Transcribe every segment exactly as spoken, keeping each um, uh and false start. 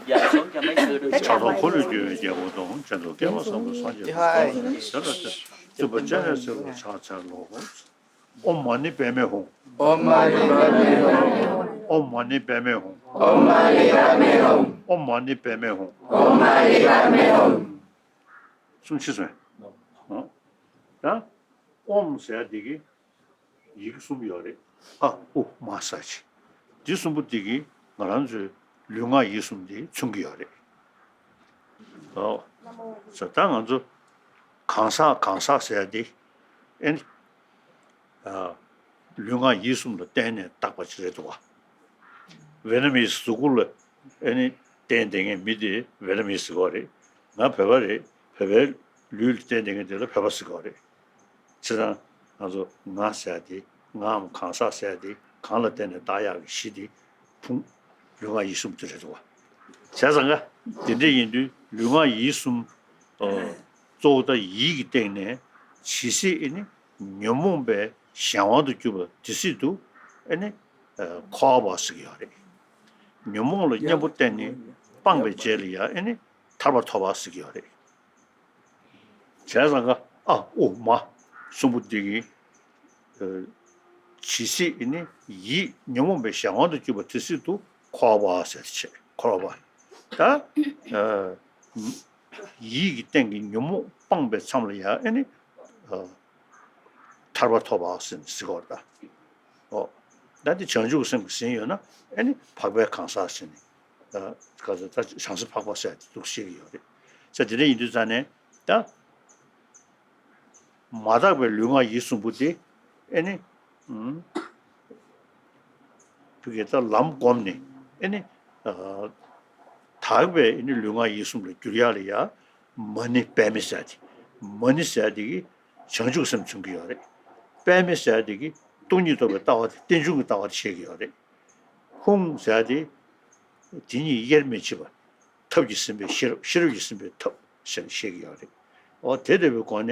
Dạ, xuống cho mấy sư đương ཕྱག་དྲུག་འཁོར་ལོས་སྒྱུར་བའི་རྒྱལ་པོ་དང་། ཕྱག་དྲུག་བསྐལ་པ་བཟང་པོའི་སངས་རྒྱས་དང་། བརྩོན་པ་བཅས་ནས་གསོལ་བ་ཕྱག་འཚལ་ལོ། ཨོཾ་མ་ཎི་པདྨེ་ཧཱུྃ། ཨོཾ་མ་ཎི་པདྨེ་ཧཱུྃ། ཨོཾ་མ་ཎི་པདྨེ་ཧཱུྃ། ཨོཾ་མ་ཎི་པདྨེ་ཧཱུྃ། ཨོཾ་མ་ཎི་པདྨེ་ཧཱུྃ། ཨོཾ་མ་ཎི་པདྨེ་ཧཱུྃ། གསུང་ཤེས་སོང་། ད་ཨོཾ་ཟེར་ཡ་དེ་གི་ཡི་གེ་གསུམ་ཡོད་རེད། ཨ་ཨུ་མ་ས་ཅི། འདི་གསུམ་པོ་འདི་གིས་ང་རང་ཚོའི་ལུས་ངག་ཡིད་གསུམ་འདི་མཚོན་གྱི་ཡོད་རེད། ཨོ། ས་ད་ང་ཚོ་གང་ཟག་གང་ཟག་ཟེར་ཡ་འདི་ཨེ་ནི། ཨ། ལུས་ངག་ཡིད་གསུམ་ལ་བརྟེན་ནས་བཏགས་པ་ཅིག་རེད་འདུག་བ། ཝེ་ཏ་མིན་གཟུགས་པོ་ལ་ཨེ་ནི་བརྟེན་བསྡད་མཁན་མི་དེ་ཝེ་ཏ་མིན་ཟེར་གྱི་ཡོད་རེད། ང་བོད་པ་རེད། བོད་པའི་ལུས་ལ་བརྟེན་བསྡད་མཁན་དེ་ལ་བོད་པ་ཟེར་གྱི་ཡོད་རེད། བྱས་ཙང་ང་ཚོ་ང་ཟེར་ཡ་དེ་ངའམ་གང་ཟག་ཟེར་ཡ་དེ་གང་ལ་བརྟེན་ནས་བཏགས་ཡག་གི་གཞི་དེ་ཕུང་ལུས་ངག་ཡིད་གསུམ་དེ་རེད་འདུག་བ། བྱས་ཙང་ཀ་དེ་འདྲ་ཡིན་དུས་ལུས་ངག་ཡིད་གསུམ་ཨ་གཙོ་བོ་ད་ཡིད་ཀྱི་སྟེང་ནས་ཇི་སྲིད་ཨེ་ནི་ཉོན་མོངས་པའི་གཞན་དབང་དུ་གྱུར་པ་དེ་སྲིད་དུ་ཨེ་ནི་ཨ་འཁོར་བ་ཟེར་གྱི་ཡོད་རེད། ཉོན་མོངས་ལ་གཉེན་པོ་བསྟེན་ནས་སྤངས་པའི་རྗེས་ལ་ཡང་ཨེ་ནི་ཐར་པ་ཐོབ་པ་ཟེར་གྱི་ཡོད་རེད། བྱས་ཙང་ཀ་ཨ་ཨུ་མ་གསུམ་པོ་འདི་གིས་ཨ་ཇི་སྲིད་ཨེ་ནི་ཡིད་ཉོན་མོངས་པའི་གཞན་དབང་དུ་གྱུར་པ་དེ་སྲིད་དུ་འཁོར་བ་ཟེར་ཏེ་བྱས་འཁོར་བ། ད་ཨ་ཡིད་ཀྱི་སྟེང་གི་ཉོན་མོངས་སྤངས་པའི་མཚམས་ལ་ཡང་ཨེ་ནི་ཨ་ཐར་པ་ཐོབ་པ་ཟེར་ནས་ཟེར་གྱི་ཡོད་རེད་ད། ཨོ། ད་འདི་བྱང་ཆུབ་ཀྱི་སེམས་ཀྱིས་ཟིན་ཡོད་ན་ཨེ་ནི་འཕགས་པའི་གང་ཟག་ཟེར་ནས། ད་ག་ཚོད་ད་བྱང་སེམས་འཕགས་པ་ཟེར་ཡ་དེ་འདུག་ཤེས་ཀྱི་ཡོད་རེད། ཟེར་དེ་འདྲ་ཡིན་དུས་ཙང་ནས་ད་མ་དག་པའི་ལུས་ངག་ཡིད་གསུམ་པོ་དེ་ཨེ་ནི་ཨུམ་ཕ་གི་ད་ལམ་བསྒོམས་ནས་ཨེ་ནི་ཨ་དག་པའི་ཨེ་ནི་ལུས་ངག་ཡིད་གསུམ་ལ་བསྒྱུར་ཡག་ལ་ཡ་མ་ཎི་པདྨེ་ཟེར་ཡ་དེ། མ་ཎི་ཟེར་ཡ་དེ་གིས་བྱང་ཆུབ་སེམས་མཚོན་གྱི་ཡོད་རེད། པདྨེ་ཟེར་ཡ་དེ་གིས་སྟོང་ཉིད་རྟོགས་པའི་ལྟ་བ་དེ་རྟེན་འབྱུང་གི་ལྟ་བ་དེ་བཤད་ཀྱི་ཡོད་རེད། ཧཱུྃ་ཟེར་ཡ་དེ་དེ་ཉིད་དབྱེར་མི་ཕྱེད་པ། ཐབས་ཀྱིས་ཟིན་པའི་ཤེས་རབ། ཤེས་རབ་ཀྱིས་ཟིན་པའི་ཐབས་ཟེར་ནས་བཤད་ཀྱི་ཡོད་རེད། འོ་དེ་ལྟ་བུའི་སྒོ་ནས་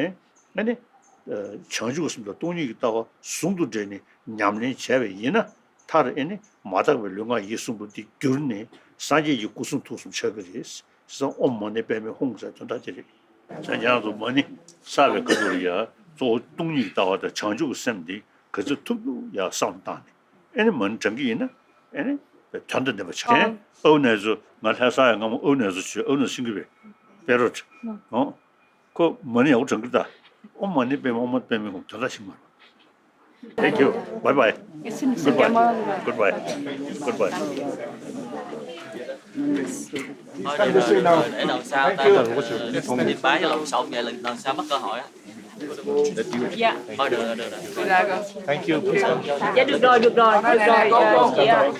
ཨ་ནི་ཨ་བྱང་ཆུབ་སེམས་དང་སྟོང་ཉིད་ཀྱི་ལྟ་བ་ཟུང་དུ་འབྲེལ་ནས་ཉམས་ལེན་བྱས་པ་ཡིན་ན་མཐར་ཨ་ནི་མ་དག་པའི་ལུས་ངག་ཡིད་གསུམ་པོ་འདི་བསྒྱུར་ནས་སངས་རྒྱས་ཀྱི་སྐུ་གསུང་ཐུགས་གསུམ་ཆགས་ཀྱི་རེད། ཟེར་ཨོཾ་མ་ཎི་པདྨེ་ཧཱུྃ་ཟེར་དོན་དག་དེ་རེད། བྱས་ཙང་ང་ཚོ་མ་ཎི་བསགས་པའི་སྐབས་སུ་ཡང་གཙོ་བོ་སྟོང་ཉིད་ཀྱི་ལྟ་བ་དང་བྱང་ཆུབ་ཀྱི་སེམས་འདི་ག་ཚོད་ཐུབ་ཐུབ་ཡར་བསམ་བཏང་ནས་ཨེ་ནི་མ་ཎི་བགྲང་གི་ཡིན་ན་ཨེ་ནི་དོན་དང་ལྡན་པ་ཆགས། ཨ་ཨའུ་ནེ་ཚོ་ང་ལྷ་ས་ཡ་སྔ་མོ་ཨའུ་ནེ་ཚོ་བྱོས། ཨའུ་ནེ་ཚོ་ཤེས་ཀྱི་རེད། པེ་རོ་ཏྲ་ཨོ། ཁོ་མ་ཎི་ཡག་པོ་བགྲང་གི་རེད་ད། ཨོཾ་མ་ཎི་པདྨེ་ཧཱུྃ། ཨོཾ་མ་ཎི་པདྨེ་ཧཱུྃ། དོན་དག་ཤེས་མ་རེད། Thank you. Bye bye. Goodbye. Goodbye. Goodbye. Thôi được, được, được, để lần sau ta tìm bái lòng sống vậy, lần, lần sau mất cơ hội á. Dạ. Thôi được, được, được. Thank you. Please come. Dạ, được rồi, được rồi, được rồi, ờ, chị ạ.